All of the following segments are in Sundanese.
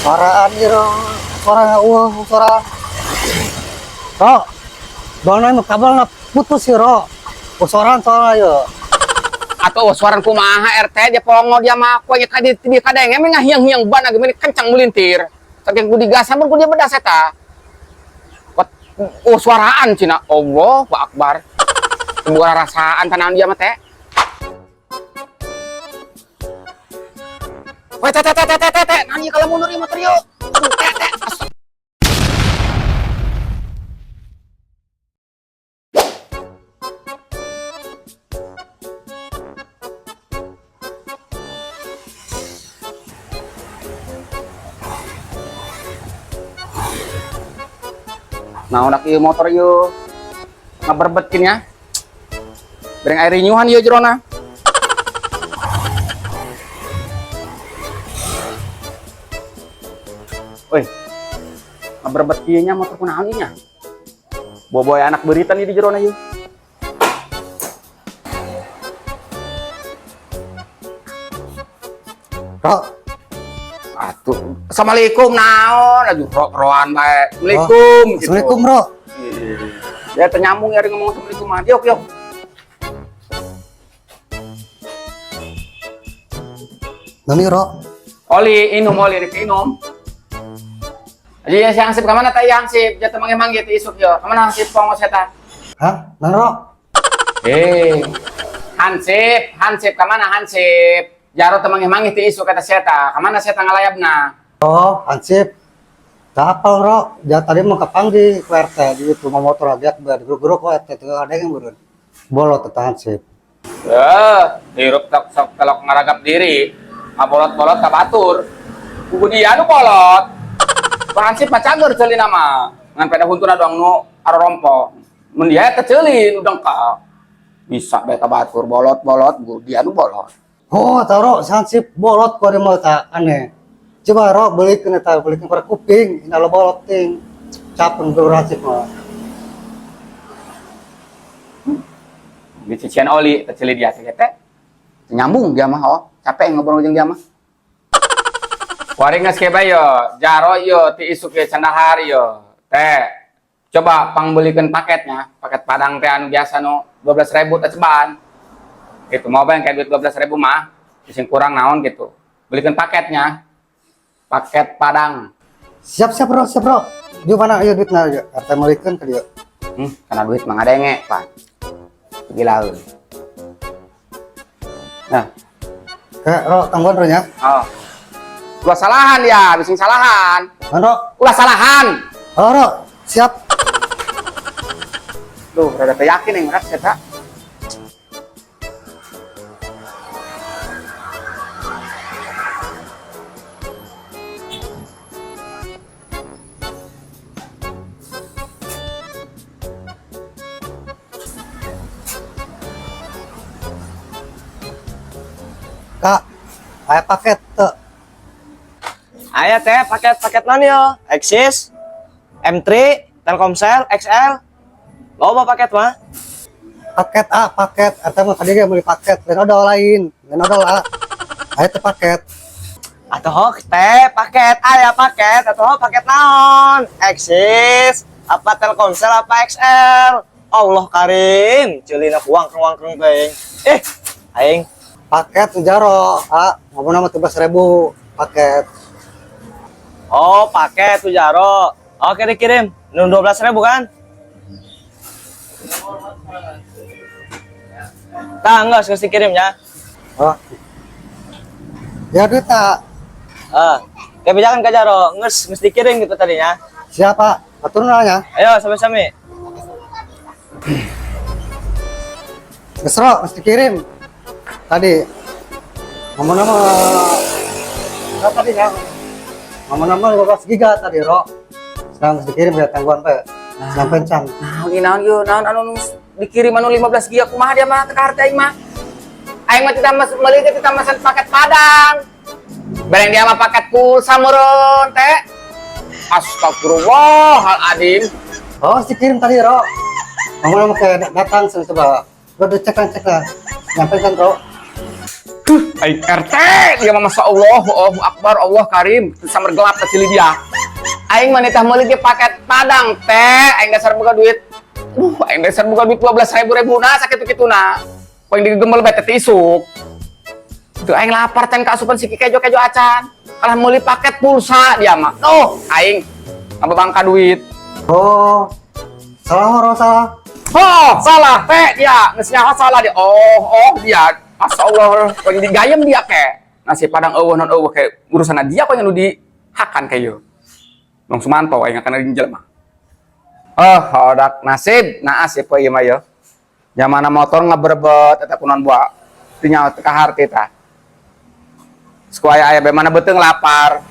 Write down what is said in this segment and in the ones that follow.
Suaraan gitu, suara uang, suara. Ro, bang kabel putus sih ro. Suaraan soalnya yo. Atau suara kumaha RT dia pongo dia mah ku nya kadi di kadenge mah ngahiang-hiang ban age meni kencang melintir. Saking ku digasan mun ku dia bedas eta. Oh suaraan cina Allahu Akbar. Bukan rasaan tanahan dia mah teh. Weh teh teh teh teh teh teh nani kalau mundur ieu motor yuk. Aduh teh teh. Nah, udah ieu motor ieu ngaberbetkeun ya. Bereng air rinyuhan ieu jerona. Woi. Ngaberbet kieu nya motor kunaon ieu nya? Boboy anak beritan ieu di jerona ieu. Ro. Atuh, assalamualaikum naon aduh roan bae. Assalamualaikum. Oh, assalamualaikum, Bro. Ya ternyambung ya ngomong assalamualaikum mah. Yuk, yuk. Nani, Ro? Oli, inum oli rek inum. Aja ya si Hansip ka mana teh Hansip? Jatuh manggih-manggih teh isuk yo. Ka mana Hansip pongos eta? Hah? Nan, Ro? Eh. Hansip, Hansip ka mana Hansip? Jaro teh manggih-manggih teh isuk kata si eta. Ka mana si eta ngalayabna? Oh, Hansip. Tak apal, Ro. Ja tadi mau kepanggil ke RT di rumah motor lagi geruk-geruk ke RT tuh ada yang berun. Bolot teh Hansip. Eh, hirup tok sok telok ngaragap diri. Ngabolot-bolot ka batur. Kuku dia nu bolot. Hansip mah cager ceuli nama. Ngan peda huntuna doang nu arorompo. Mun dia teh ceuli nu dengkak. Bisa bae ka batur bolot-bolot, dia nu bolot. Oh, tau Ro, si Hansip bolot ku ari mah tak aneh. Coba Ro belikeun eta, belikeun pada kuping, ina lo bolot ting. Capeng bro Hansip mah. Dicician oli, teh ceuli dia teh teh. Nyambung dia mah, oh. Capek ngobrol jeung dia mah. Waring geus ke bae yo, jaro yo ti isuk ye candahar yo. Teh, coba pangbelikeun paketnya, paket Padang teh anu biasa nu 12.000 teh ceban. Gitu, mau bang kayak duit 12.000 mah, sing kurang naon gitu. Belikan paketnya. Paket Padang. Siap-siap Bro, siap Bro. Di mana ieu duitna ieu? RT melikeun ka dieu. Karena duit mah ngadenge, Pak. Gila. Nah, Kayak Ro, tangguhan Ro nya. oh. Ulah salahan ya, bising salahan. Man, Ro. Ulah salahan. Halo Ro, siap. Duh, rada teu yakin yang rak eta. Kak, aya paket teu. Aya teh paket-paket naon yo? Axis, M3, Telkomsel, XL. Loba paket mah. Paket A, paket. Eta mah tadi ge meuli paket, lain odol lain, lain odol A. Aya teh paket. Atuh hok teh paket, aya paket, atuh hok paket naon? Axis, apa Telkomsel apa XL? Allah karim, ceulina kuang-kuang teh. Aing Paket jaro, A, ngomong nama 13.000 paket. Oh, paket tuh jaro. Oke, dikirim. Nu 12.000 kan? Tah, enggak, geus dikirim ya. Oh. Ya duit tak. Ah, kayak bejakan ke jaro, geus geus dikirim gitu tadinya. Siapa? Atur nanya. Ayo, sami-sami. Geus Ro, geus dikirim. Tadi ngomong nama berapa tadi ya? Ngomong nama 15 giga tadi, Ro. Sekarang geus dikirim ya tangguhan Pak. Sampai can. Naon ieu naon ieu naon anu dikirim anu 15 giga kumaha dia mah teu kaharti aing mah. Aing mah tidak meuli teh tidak mesen paket Padang. Bareng dia mah paket pulsa meureun teh. Astagfirullahaladzim. Oh, dikirim tadi, Ro. Ngomong nama kayak datang coba. Gua udah cek lah, cek lah. Nyampe kan, Ro. Aing RT dia mah, Masya Allah, Allahu Akbar, Allah Karim, samar gelap kecil dia. Aing mah nitah meuli ge paket Padang teh, aing dasar boga duit. Duh, aing dasar boga duit 12 ribu ribu na sakitu kituna. Poing digembel bae teh isuk. Tuh aing lapar teh, kaasupan si kejo-kejo acan. Kalah meuli paket pulsa dia mah. Tuh, aing ngababangka duit. Oh, salah ro, salah. Oh, salah teh dia, geus nyaho salah dia. Oh, oh dia. Masya Allah, poing digayem dia ke. Nasi Padang eueuh non eueuh ke urusan dia poing nu dihakan kayak yo. Bang Sumanto aing akan jelema. Oh, hodak nasib, naas ya poe ieu mah yo. Zamana motor ngaberebet eta kunaon buah. Teu nyaho teu kaharti tah. Suku aya aya mana beuteung lapar.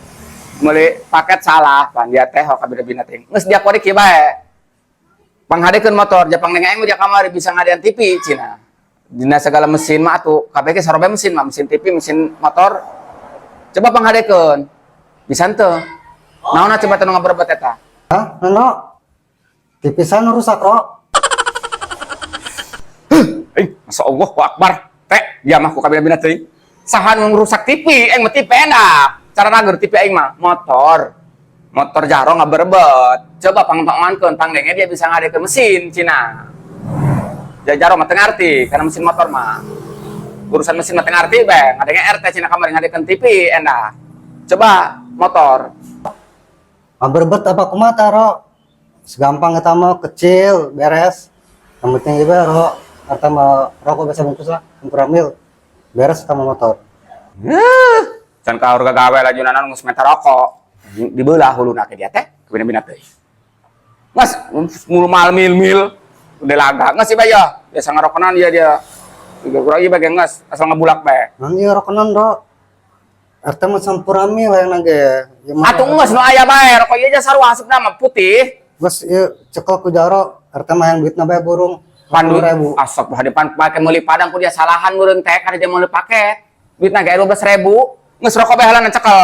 Meuli paket salah, pan dia teh hok kabina-bina teh. Geus dia kuari kieu bae. Panghadekeun motor, japang neng aing dia kamari bisa ngadean TV cina. Dina segala mesin mah atuh, kabeh ge sarobe mesin mah, mesin TV, mesin motor. Coba panghadekeun. Bisa henteu? Naonna coba teu nu ngaberebet eta? Hah, Nano? TV sana rusak, Ro. Eh, Masya Allah, Akbar. Teh, dia mah ku kabina-bina teuing. Saha nu ngrusak TV, aing mah TV enak. Cara rager TV aing mah motor. Motor jaro ngaberebet. Coba pang-pangankeun, pangdenge dia bisa ngadekeun mesin cina. Ja jaro mah teu ngarti karena mesin motor mah. Urusan mesin mah teu ngarti bae, ngadenge RT cina kamari ngadekeun TV endah. Coba motor. Ngaberebet apa kumaha, Ro? Segampang eta mah kecil, beres. Yang penting juga, Ro, atau mah rokok biasa bungkus lah, bungkus beres sama motor. Eh, can kaur gagawe lajunanan geus menta rokok. Dibelah huluna ke dia teh, kabina-bina teh. Mas, mulu mal mil-mil udah laga. Nges sih ya, biasa ngarokonan dia dia. Juga kurang ieu bae nges, asal ngebulak bae. Nang ieu rokonan, Ro. RT mah sampuramil yang nage. Ya mah. Atuh geus nu aya bae, rokok ieu sarua hasupna mah putih. Geus ieu cekel ku jaro, RT mah yang duitna bae burung. Pandu ribu. asap depan pake meuli Padang ku dia salahan meureun teh karena dia meuli paket. Duitna ge 12.000. Geus rokok bae heula cekel.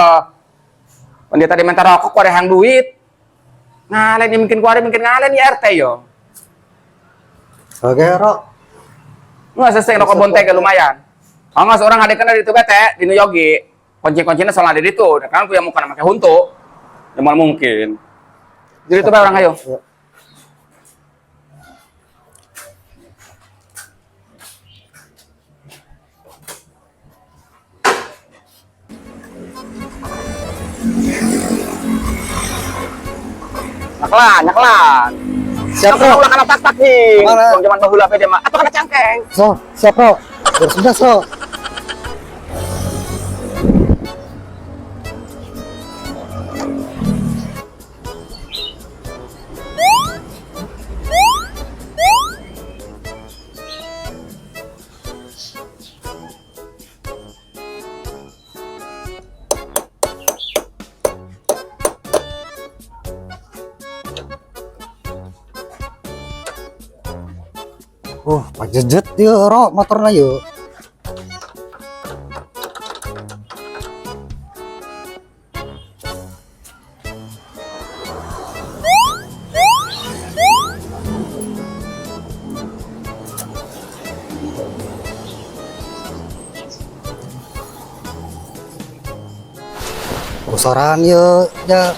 Pan dia tadi minta rokok ku ada yang duit. Ngalen ya mungkin ku ada mungkin ngalen ya RT yo. Oke, Ro. Nggak selesai rokok bontek ya lumayan. Oh nggak seorang ada kena di itu bete di New Yogi. Kunci-kuncinya soalnya ada di itu. Kan aku yang mau kena pakai huntu. Ya mal mungkin. Jadi itu bae orang ayo. Ya. Nyaklan, nyaklan. Siap, Ro. Ulah kana tak-tak nih. Mana? Bang zaman baheula pe dia mah. Atau kana cangkeng. So, siap, Ro. Beres sudah, So. Pajejet yuk, Ro, motornya yuk. Bosoran yuk, ya.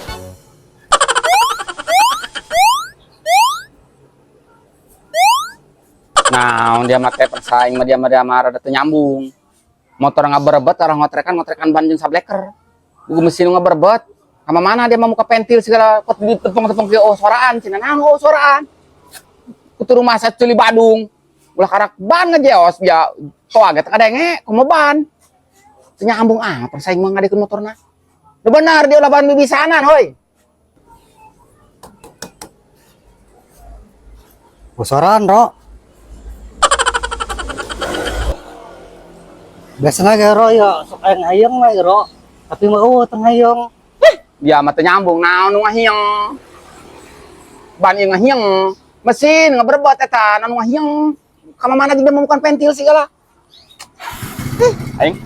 Nah, dia mah teh persaing mah dia mah rada teu nyambung. Motor ngaberebet orang ngotrekan ngotrekan ban jeung sableker. Buku mesin ngaberebet. Kama mana dia mah muka pentil segala kot ditepong-tepong ke oh soraan cenah naon oh soraan. Kutu rumah saculi Badung. Ulah karak ban ngejeos ya toa ge teu kadenge kumaha ban. Teu nyambung ah persaing mah ngadekeun motorna. Nu benar dia ulah ban bibisanan hoi. Bosoran, Ro. Biasanya ge, Ro, ya sok aya ngayeng lah, Ro. Tapi mah eueuh teu ngayeng. Dia mah teu nyambung naon nu ngahieng. Ban ieu ngahieng, mesin ngaberebet eta naon nu ngahieng. Ka mana juga memukan pentil segala. Aing.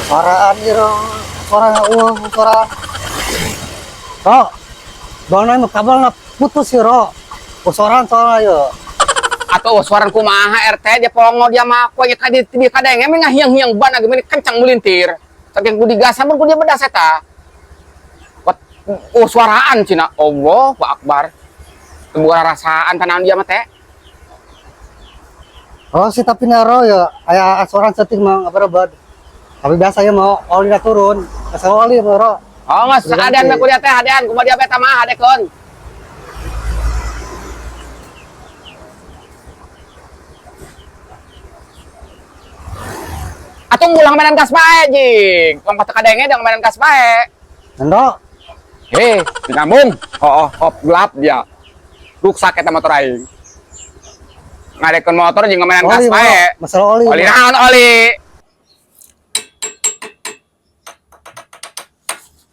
Suaraan ieu, suara eueuh suara. Ro. Bang mah kabelna putus sih, Ro. Suaraan soalnya yo. Atau suara kumaha RT dia pongo dia mah ku nya kadi dia kadenge mah ngahiang-hiang ban age meni kencang melintir. Saking ku digasan pun ku dia bedas eta. Oh suaraan cina Allahu Akbar. Teu rasaan tanaon dia mah teh. Oh sih tapi naro ya aya asuran setik mah ngaberebet. Tapi biasa ya mau oli turun. Asa oli mah ro. Oh mas, adean mah ku dia teh adean kumaha dia beta mah adekeun. Atuh ngulang mainan gas bae jing. Wong kata kadenge dong mainan gas bae. Endo. Hei, nyambung. Oh, oh, gelap dia. Ruksak eta motor aing. Ngadekeun motor jeung mainan gas bae. Masalah oli. Oli naon oli?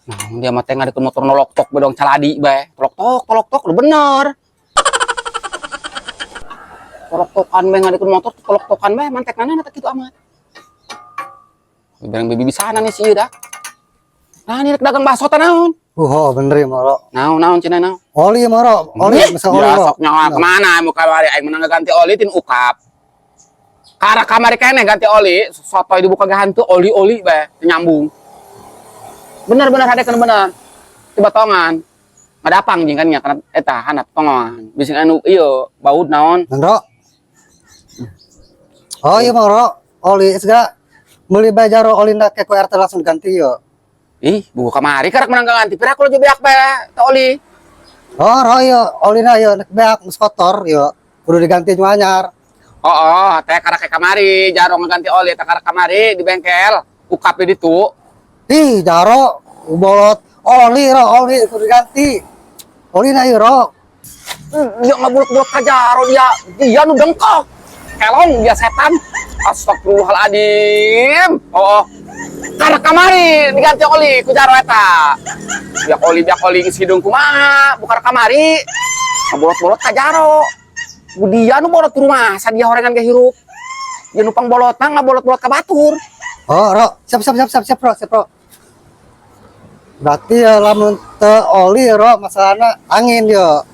Nah, dia mah teh ngadekeun motor nolok tok bedong caladi bae. Tolok tok, tolok tok, udah bener. Tolok tokan bae ngadekeun motor, tolok tokan bae mantek mana eta kitu amat. Barang bibi bisa nih sih dah. Nah, ini rek dagang bakso teh naon? Oh, bener ya moro. Naon naon cenah naon? Oli moro, oli masalah oli. Ya sok nyawa kemana muka kamari aing menang ganti oli tin ukap. Karena kamari keneh ganti oli, sotoy dibuka ge hantu oli-oli bae nyambung. Bener-bener hade kan bener. Tiba tongan. Ngadapang jeung kan nya karena eta handap tongan. Bisi anu ieu baut naon? Endo. Oh iya moro, oli segala beli bajaro oli ndak ke RT langsung ganti yo. Ih, buku kamari karak menang ganti. Pira aku beak bae ta oli. Oh, ro yo, oli na yo nek beak geus kotor yo. Kudu diganti nu anyar. Oh, oh, teh karak ke kamari, jaro ngeganti oli teh karak kamari di bengkel, ukap di ditu. Ih, jaro bolot oli ro, oli kudu diganti. Oli na yo ro. Dia ngebuluk-buluk ka jaro dia, dia nu dengkok. Kelong dia setan. Astagfirullahaladzim. Oh, oh. Karak kamari diganti oli ku jaro eta. Biak oli geus hidung kumaha, bukan kamari. Ngebolot-bolot ka jaro. Ku dia nu bolot ke rumah, sadia horengan ge hirup. Dia nupang bolotna ngabolot-bolot ka batur. Oh, ro, siap siap siap siap siap ro, siap ro. Berarti ya lamun teu oli ro masalahna angin yo.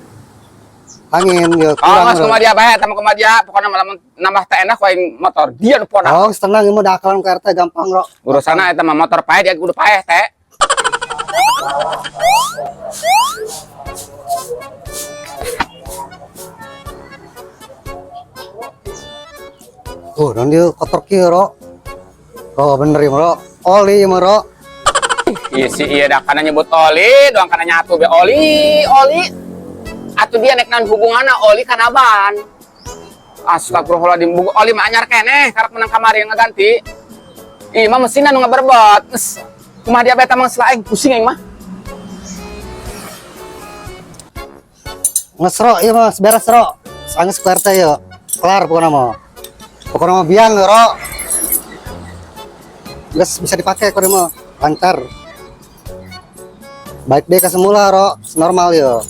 Angin yo Oh, kurang. mas kumaha dia bae, eta mah kumaha dia, pokona mah lamun nambah teh enak ku motor. Dia nu pona. Oh, tenang ieu mah da akalan ku RT gampang ro. Urusanna eta mah motor paeh dia kudu paeh teh. Oh, dan dia kotor kieu ro. Oh, bener ya ro. Oli mah ro. Iya sih, iya dah kana nyebut oli, doang kana nyatu be oli, oli. Atuh dia nek naon hubunganna oli kana ban. Astagfirullahaladzim, buku oli mah anyar keneh, karek menang kamari yang ngeganti. Ih, mah mesinna nu ngaberbet. Geus, kumaha dia beta mah aing pusing aing mah. Nges ro, ieu mah beres ro. Sanggeus ku RT yo. Kelar pokona mah. Pokona mah biang ro. Geus bisa dipakai pokona mah. Lancar. Baik deh ke semula ro, normal yo.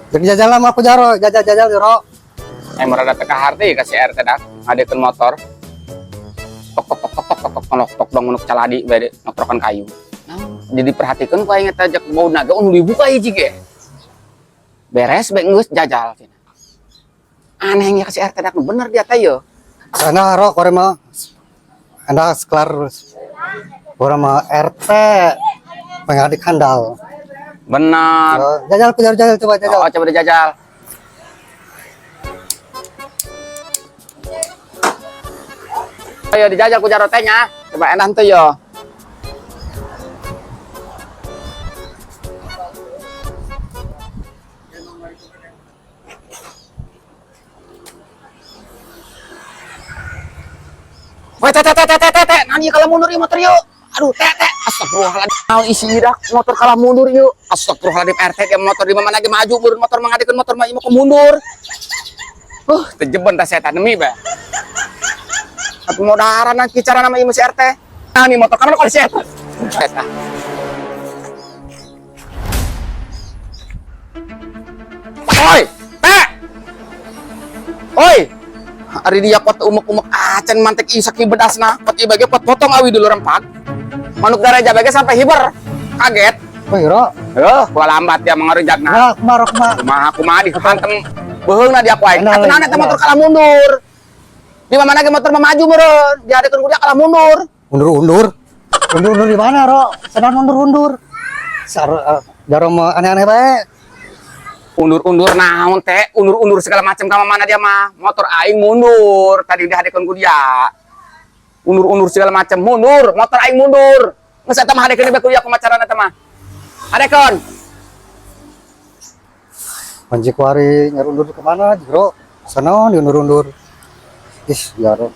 Jadi jajal lah aku jaro, jajal-jajal ro. Merada teka harti kasih RT dah, ngadekeun motor. Tok tok tok tok tok tok tok tok dong menuk caladi bae noktrokan kayu. Nah, jadi perhatikan ku aing eta jak bau naga nu dibuka hiji ge. Beres bae geus jajal cenah. Aneh nya kasih RT dak bener dia teh yo. Sana ro kore mah. Anda sekelar orang mah RT pengadik handal. Benar. Oh, jajal jajal jajal coba jajal. Oh, coba dijajal. Ayo dijajal ku jaro teh nya. Coba enak tuh yo. Weh, teh teh teh teh teh teh, nani kalau mundur ieu motor yuk. Aduh, teh teh, astagfirullahaladzim. Naon isi irak motor kalah mundur yuk. Astagfirullahaladzim RT dia motor di mana lagi maju burun motor mengadikeun motor mah ieu mah mundur. Tejeben teh setan demi bae. Atuh modaran nanti cara nama ieu si RT. Nah, nih motor kamana kalau si RT. Eta. Oi, teh. Oi. Ari dia pot umek-umek acan mantek ieu saking bedasna. Pot ieu bage pot potong awi dulu rempak. Manuk daraja bage sampai hiber. Kaget. Oh, Ro. Heuh, gua lambat dia mengarujagna. Nah, kumaha, Ro, kumaha? Kumaha kumaha dihantem beuheungna dia ku aing. Kenal, Atuh naon eta kenal. Motor kalah mundur. Di mana ge motor mah maju meureun, dihadekeun ku dia kalah mundur. Undur-undur. Undur-undur di mana, Ro? Sedang undur-undur. Sar, jaro mah aneh-aneh bae. Undur-undur naon teh, undur-undur segala macam ka mana dia mah. Motor aing mundur, tadi dihadekeun ku dia. Undur-undur segala macam, mundur, motor aing mundur. Geus eta mah hadekeun bae ku dia kumaha carana eta mah. Hadekeun. Panji kuari nyari undur kemana, Jero? Sana diundur-undur. Ih, jaro.